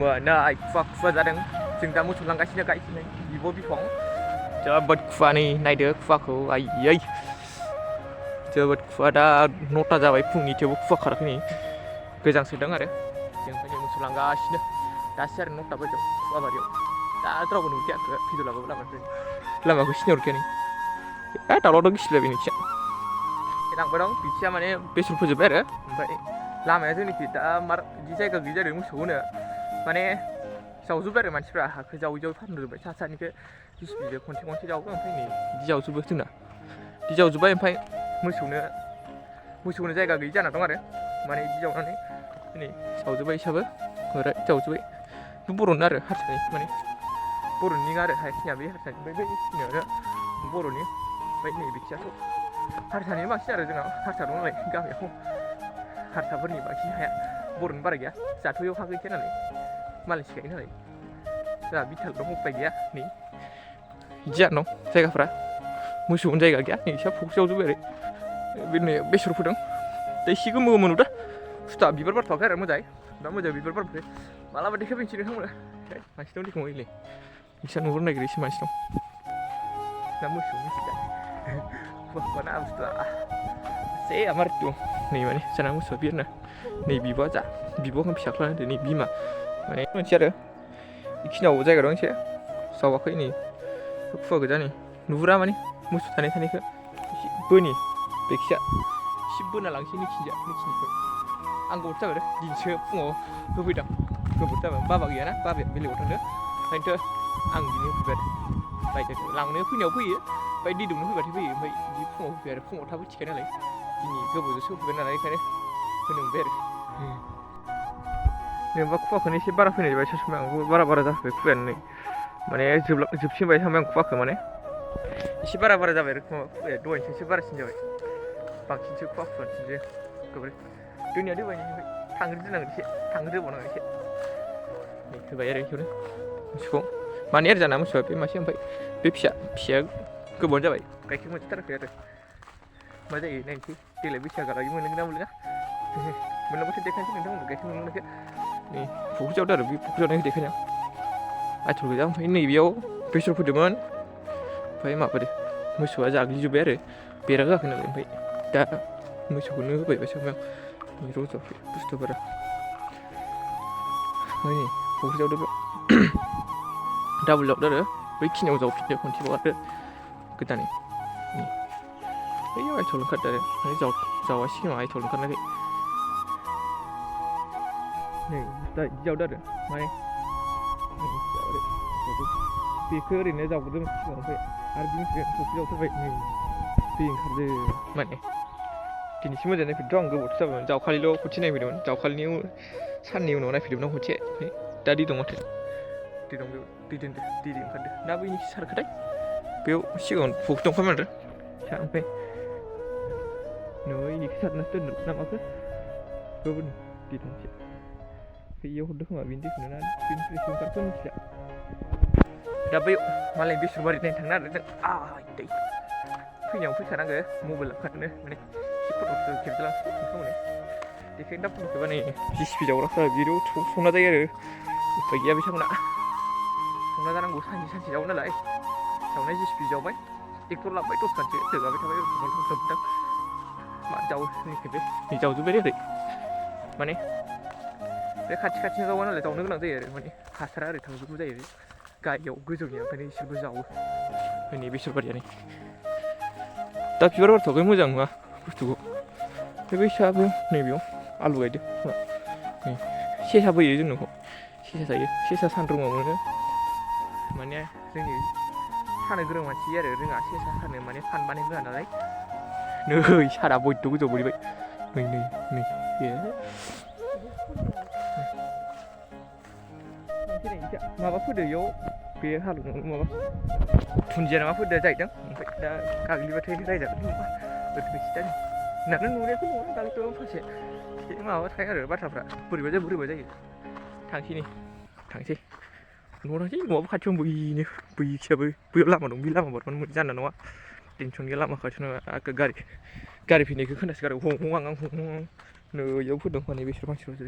Nah, kuah जादों जों दा मोसौ लांगासिनो गायसिनो बिब' बिफं जोबोद खुवा नै नायदो खुवाखौ आयै जोबोद खुवा दा 9ता जाबाय फुंनि थेवबो खुवा खाराखै नै गोजांसोदों आरो जों ओंखायनो मोसौ लांगासिनो दासो आरो 9ता बाजियाव खुवाबारियाव दा रावबो नुखायाखै भिडिअ लामाखौ सिनायहरखाया नै दावराव दाव गिसिलायबाय नोंसिया लांबाय दं बिथिया माने बेसर फोजोब्बाय आरो ओमफ्राय लामाया जोंनिखि दा मार बिदि जायगा गैया जादों मोसौ होनो माने जावजोब्बाय आरो मानसिफ्रा हाखौ जावै फानजोब्बाय सानिखौ जिसिपिजों खनसे जावो ओमफ्राय नै बिदि जावजोबो जोंना बिदि जावजोब्बाय ओमफ्राय मोसौनो जायगा गैयि जाना दं आरो माने बिदि जावनानै नै जावजोब्बाय हिसाबै ओरै जावजोब्बाय बर'नि आरो हारसानि माने बर'नि आरो हायखिनिया बे हारसानि ओमफ्राय बै खिनियानो बर'नि ओमफ्य नै बिखियाथ' हारसानि बांसिन आरो जोंनाव हारसा दं नालाय गामियाव हारसाफोरनि बांसिन हाया बर'नि बारा गैया जाथ'याव हा गैखाया नालाय मालायसो गायो नालाय जोंहा बिथाल दं उफाय गैया नै बिदि जाना दं जायगाफ्रा मोसौनि जायगा गैया नै एसे फुख्रि जावजोब्बाय आरो बिदिनो बेसर फोदों दा एसे गोमो नुदों बुस्थुआ बिबार बारथ'वाखै आरो मोजाङै दा मोजां बिबार बारबाथाय मालाबा देखायफिनसै नोंथांमोना मानसि दं देखो ओइलाय नोंस्रा नुहुरनो नागिरो एसे मानसि दं दा मोसौ मिथिला खुवा बुस्थुआ से आमार दं नै माने जाना मोसौआ बियो ना नै बिब'आ जा बिब'खौ फिसाख्ला होनदो नै बिमा माने मोनसे आरो बेखिनियाव जायगा दं एसे जावाखै नै खुवा गोजा नै नुहुरा माने मोसौ थानायखौ एसे बोनि बेखिया एसे बोना लांसै नोंसिनिखौ आं गोबाव जाबाय आरो दिनैसो फुङाव होफैदों गोबाव जाबाय बाबा गैयाना बाबाया बेलेगाव थांदों ओंखायनोथ' आं बिदिनो होफैबाय आरो बायदों लांनो फैनायाव फैयो ओमफ्राय दै दौनो फैबाथाय फैयो ओमफ्राय बिदि फुङाव होफैबाय आरो फुङाव थाब उथिखायो नालाय दिनै गोबावजोंसो होफैबाय नालाय ओंखायनो होनो मोनबाय आरो जेनेबा खुवाखौनो एसे बारा फैनाय जाबाय सासे आंबो बारा जाबाय खुवायानो नै माने जोबसिनबाय थांबाय आं खुवाखौ माने एसे बारा जाबाय आरो खुवाया दहायनिफ्राय एसे बारासिन जाबाय बांसिनसो खुवासिनसो गोब्राब दैनिया दोबाय थांग्रोबावनांगोन एसे नै होबाय आरो बेखौनो मोसौखौ माने आरो जाना मोसौआ बे मासे ओमफ्राय बे फिसाया गोबावानो जाबाय गाइखेर मोनजाथाराखै आरो मा जायो नायनोसै देग्लाय बैसागोआलागै मोनगोन ना मोनला मोनलांबाथाय देखायनोसै नोंथांमोननो गाइखेर मोनलोंनायखौ नै फुख्रि जावदों आरो बे फुख्रि जावनायखौ देखायनो आइथल गोजा ओमफ्राय नैबेयाव बेसर फोदोंमोन ओमफ्राय माबादो मोसौआ जाग्लिजोब्बाय आरो बेरा होआखै नालाय ओमफ्राय दा मोसौखौनो होबाय सामफ्राम रज'आखै बुस्थुफोरा ओमफ्राय नै फुख्रि जावदों डाबल जावदों आरो बैखिनियाव जावफिनदो खनसेबाव आरो गोदानै बैयाव आइथल ओंखारदो आरो ओमफ्राय जावा सिगाङाव आइथल ओंखारनायखाय नै दा बिदि जावदों आरो माने बेखौ ओरैनो जावग्रोदों सिगाङाव ओमफ्राय आरो बिनिफ्राय फुख्रि जावथारबाय नै दै ओंखारदों माने दिनैसो मोजां नायफैदोंथ' आं गोबावसो जाबायमोन जावखालिल' खनसे नायफैदोंमोन जावखालिनि साननै उनाव नायफैदोंमोन आं खनसे ओमफ्राय दा दै दं माथो दै दं बेयाव दै दोनदो दै ओंखारदो ना बैनिखि सारखोथाय बेयाव सिगाङाव फुख्रि दंखायोमोन आरो ओमफ्राय नैनिखौ सारनासो दोनदों ना माखो गोबोरनि दै दंसे बेयाव हरदों खोमा बेनि दैखौनो ना बेनिफ्रायसो ओंखारखो मिथिला दा बै मालाय बेसर बारि नायनो थांनो आरो जों दै फैनायाव फैखानांगो मबाइल लांखानो माने एसे फट'फोर खेबजालांसै नोंथांमोननो देखायनो दा फट'खौबा नै जिसिपि जावग्राफ्रा बिदियाव संना जायो आरो उफाय गैया बिथांमोना संना जानांगौ सानसे जावो नालाय जावनाय जिसिपि जावबाय ट्रेक्टर लाबोबाय दसखानसो रोगाबाय थाबाय जोबदां मा जावो जोंनिखैबो नै जावजोब्बाय ओरै माने बे खाथि जावा नालाय जावनो गोनां जायो आरो माने हासारा ओरै थांजोबगौ जायो गाहायाव गोजौनिया ओंखायनो इसोरबो जावो नै बेसर बारिया नै दा बिबार बारथ'वाखै मोजां नङा बुस्थुखौ बे बैसाबो नैबेयाव आलु गायदों नै सेसा बोयो जोंनाव सेसा जायो सेसा सानद्रुमाव मोनो माने जोंनि सानो गोरों मानसि आरो रोङा सेसा सानो माने फानबानो होआ नालाय नै सारा बयद' गोजौआव बोरैबाय नै माबा फोदो इयाव बे हालौनायाव माबा दुन्दिया नामा फोदो जाहैदों ओमफ्राय दा गाग्लिबाथाय रायजागोन नङा ओरैनो खिथानो होननानै नुनायखौ नङा गाग्लिथ' फांसे माबा थायो आरो बाथ्राफ्रा बोरैबा जायो थांसै न'आव थांसै न'आबो खाथियावनो बैखियाबो बैयाव लामा दं बे लामा बारबानो मोजां जाना नङा टेनसन गैया लामा खाथियाव गारि फैनायखौ खोनासो गारो हं आं नै इयाव फोदों माने बेसर फांसेल'सो